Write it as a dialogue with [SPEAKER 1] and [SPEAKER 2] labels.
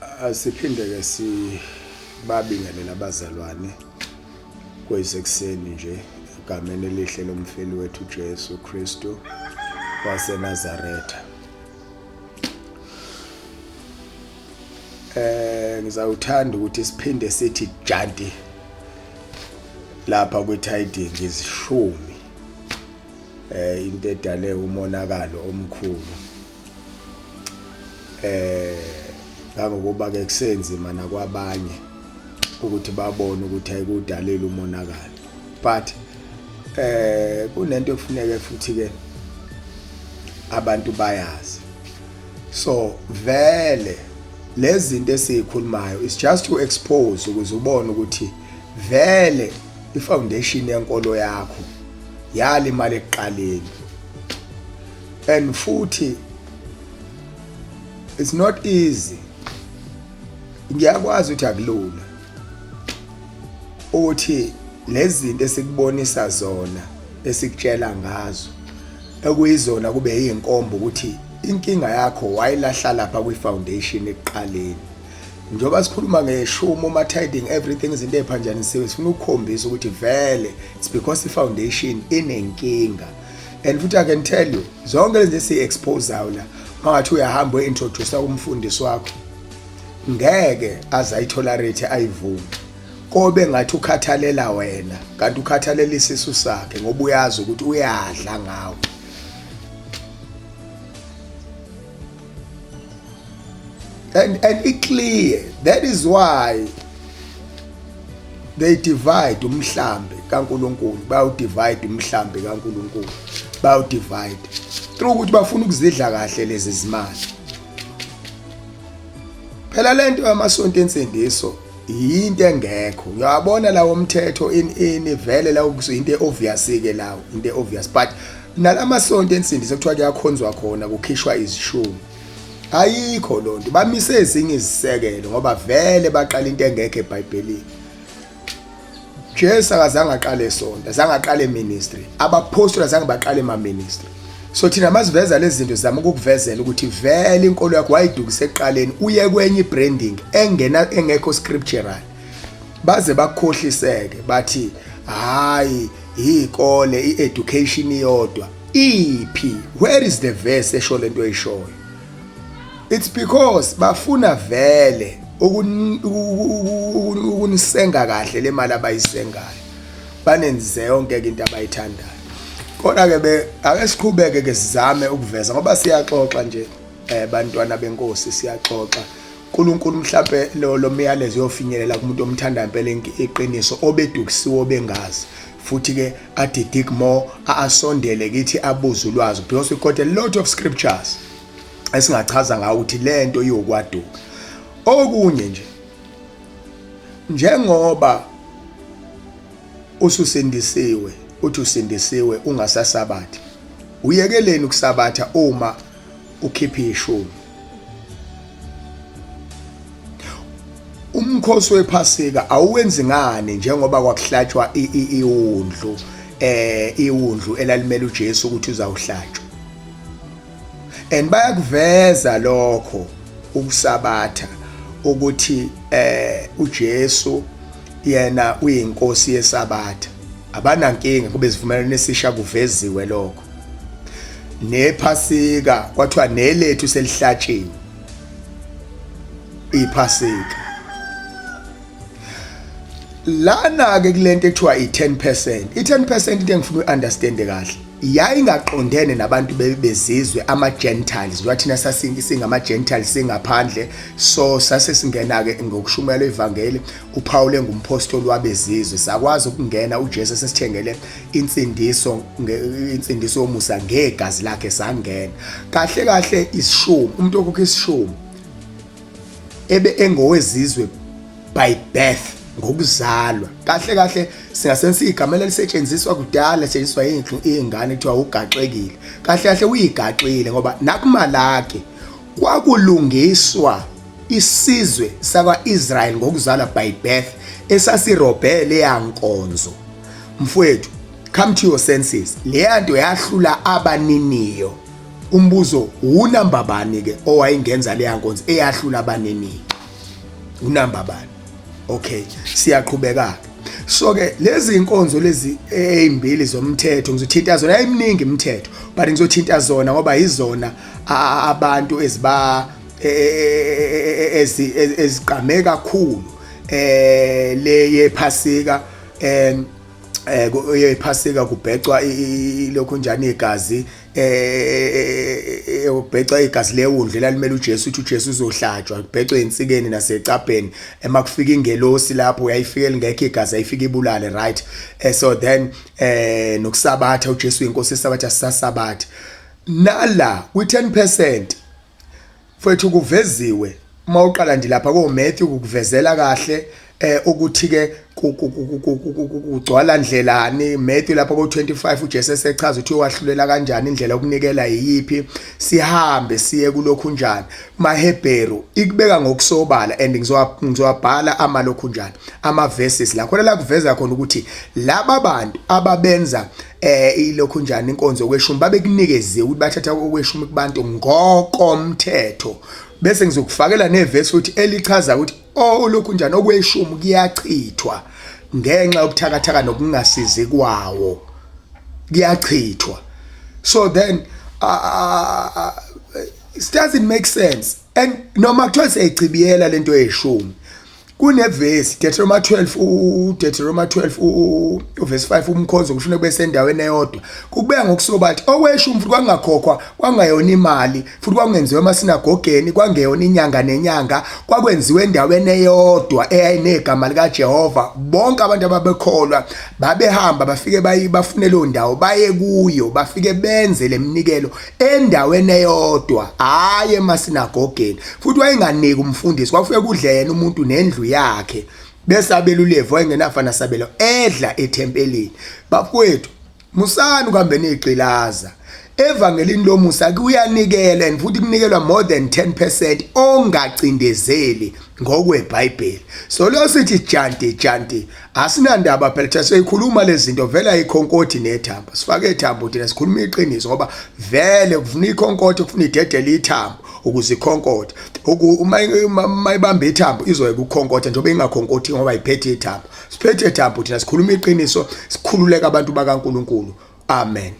[SPEAKER 1] Asiphinde ke sibabingelele abazalwane kwesekuseni nje egameni elihle lomfeli wethu Jesu Kristu waseNazaretha. Ngizawuthanda ukuthi siphinde sithi janti lapha kwi-tiding izishumi into edale umonakalo omkhulu ngangokuba ke kusenzima nakwabanye ukuthi babone ukuthi ayikudalile umonakalo but kunento ekufuneke futhi ke abantu bayazi. So vele lezi zinto esizikhulumayo is just to expose ukuze ubone ukuthi vele ifoundation yenkolo yakho yalimala ekuqaleni, and futhi it's not easy. Ngiyakwazi ukuthi akulula ukuthi lezi zinto esikubonisa zona, esikutshela ngazo, ekuyizona kube yinkomba ukuthi inkinga yakho wayilahla lapha kwi-foundation ekuqaleni. Njengoba sikhuluma ngeshumi, uma-tithing, everything, izinto ey'phanjanisiwe, sifuna ukukhombisa ukuthi vele it's because i-foundation inenkinga. And futhi I can tell you, zonke lezi esiyi-exposayo la, mangathi uyahamba uyi-introduce kumfundisi wakho, ngeke aze ayitolerate, ayivume. Kobe ngathi ukhathalela wena, kanti ukhathalela isisu sakhe, ngoba uyazi ukuthi uyadla ngawe. And it clear, that is why they divide umhlambi kaNkuluNkulu, bayawu-divide umhlambi kaNkuluNkulu, bayawu-divide through ukuthi bafuna ukuzidla kahle lezi zimali. Phela lento yamasonto ensindiso yinto engekho. Uyabona lawo mthetho in vele lawo into obvious ke lawo, into obvious, but nalamasonto ensindiso kuthiwa kuyakhonzwa khona, kukhishwa izishumi, ayikho lonto. Bamise ezinye izisekelo ngoba vele baqala into engekho eBhayibhelini. Jesu akazange aqale sonto, azange aqale ministry, abapostoli azange baqale ma ministry. So thina masiveza lezi zinto sizama ukukuvezela ukuthi vele inkolo yakho wayidukisa ekuqaleni, uye kwenye branding engena engekho scriptural. Baze bakukhohliseke bathi hayi ikole i-education iyodwa. Iphi? Where is the verse esho lento oyishoyo? It's because bafuna vele ukunisenga kahle le mali abayisengayo, banenze yonke into abayithandayo. Kodwa ke be ake siqhubeke ke sizame ukuveza, ngoba siyaxoxa nje bantwana benkosi, siyaxoxa. uNkulunkulu mhlambe lo myalezo uyofinyelela kumuntu omthanda impela iqiniso, obedukisiwe, obengazi, futhi ke ade dig more, asondele kithi, abuze ulwazi, because we got a lot of scriptures esingachaza ngawo ukuthi lento iyokwaduka. Okunye nje, njengoba ususindisiwe, uthi usindisiwe ungasasabathi, uyekeleni ukusabatha uma ukhipha ishumi? Umkhosi wePhasika awuwenzi ngani njengoba kwakuhlatshwa iwundlu, iwundlu elalimela uJesu ukuthi uzawuhlatshwa? And bayakuveza lokho ukusabatha ukuthi uJesu yena uyinkosi yesabatha. Abanankinga kube isivumelwano esisha kuveziwe lokho. Nephasika kwathiwa nelethu selihlatshiwe iphasika. Lana ke kulento ekuthiwa i-10%, i-10% into engifuna uunderstand kahle, yayingaqondene nabantu bezizwe, ama-Gentiles, njengoba thina singama-Gentiles singaphandle. So sase singena-ke ngokushumayela ivangeli, uPaul engumpostoli wabezizwe, sakwazi ukungena, uJesu esesithengele insindiso, insindiso yomusa ngegazi lakhe, sangena. Kahle kahle isishumi, umuntu okhokha isishumi ebe engowezizwe by birth, ngokuzalwa. Kahle kahle singasebenzisa igama elisetshenziswa kudala, lisetshenziswa iy'ngane, kuthiwa ugaxekile. Kahle kahle uyigaxile, ngoba nakuMalaki kwakulungiswa isizwe sakwa-Israel ngokuzalwa by birth esasirobhe leya nkonzo. Mfowethu, come to your senses, leya nto yahlula abaniniyo. Umbuzo, unamba bani ke owayengenza leya nkonzo eyahlula abaniniyo? Unamba bani? Okay, siyaqhubeka ke. So ke lezi inkonzo lezi ezimbili zomthetho ngizothinta zona, ayiminingi imithetho, but ngizothinta zona ngoba yizona abantu eziba eziqame kakhulu, le yephasika, yephasika kubhecwa lokho njani igazi, ubhecwa igazi lewundlu elalimele uJesu, uthi uJesu uzohlatshwa, kubhecwe ensikeni nasecabheni. Emakufika ingelosi lapho uyayifika lingekho igazi, ayifika ibulale, right? So then nokusabatha, uJesu inkosi esabatha, sisasabatha nala kwi 10%. Mfowethu, kuveziwe uma uqala nje lapha ko Matthew, kukuvezela kahle ukuthi ke kugcwala ndlelani. Matthew lapha ko 25, uJesu esechaza ukuthi wahlulela kanjani, indlela yokunikela yiyiphi. Sihambe siye kulokhu njani, maHebheru ikubeka ngokusobala, and ngizowabhala amalokhu njani ama verses la khona la kuveza khona ukuthi laba bantu ababenza ilokhu njani inkonzo yokweshumi babekunikeziwe ukuthi bathatha okweshumi kubantu ngokomthetho. Bese ngizokufakela nevesi futhi elichaza ukuthi oh lokhu njani okweshumi kuyachithwa ngenxa yobuthakathaka nokungasizi kwawo, kuyachithwa. So then it doesn't make sense, and noma kuthiwa siyayichibiyela lento yeshumi, kunevesi Deuteronomy 12, uDeuteronomy 12 uverse 5, umkhonzo kufuna kube sendaweni eyodwa. Kubeka ngokusobala okweshumi futhi kwangakhokhwa, kwangayona imali futhi, kwakungenziwa emasinagogeni, kwangeyona inyanga nenyanga, kwakwenziwa endaweni eyodwa eyayinegama likaJehova. Bonke abantu ababekholwa babehamba bafike bafune leyo ndawo, baye kuyo, bafike benze leminikelo endaweni eyodwa, hhayi emasinagogeni. Futhi wayenganiki umfundisi, kwakufike kudle yena umuntu nendlu yakhe, bese abelulevi wayengenafa nasabelo, edla ethempelini. Bafowethu, musani ukuhambe niyigqilaza. Evangelini lomusa kuyanikela, and futhi kunikelwa more than 10% ongacindezeli ngokweBhayibheli. So lo sithi janti janti, asinandaba phela thina, siyikhuluma lezi zinto vele, ayikhonkothi nethambo, sifake ithambo thina, sikhuluma iqiniso ngoba vele kufuna ikhonkotho, kufuna idedele ithambo ukuze ikhonkothe. Uma ibamba ithambo izoyeka ukukhonkotha, njengoba ingakhonkothi ngoba iphethe ithambo. Siphethe ithambo thina, sikhuluma iqiniso, sikhululeka abantu bakaNkuluNkulu. Amen.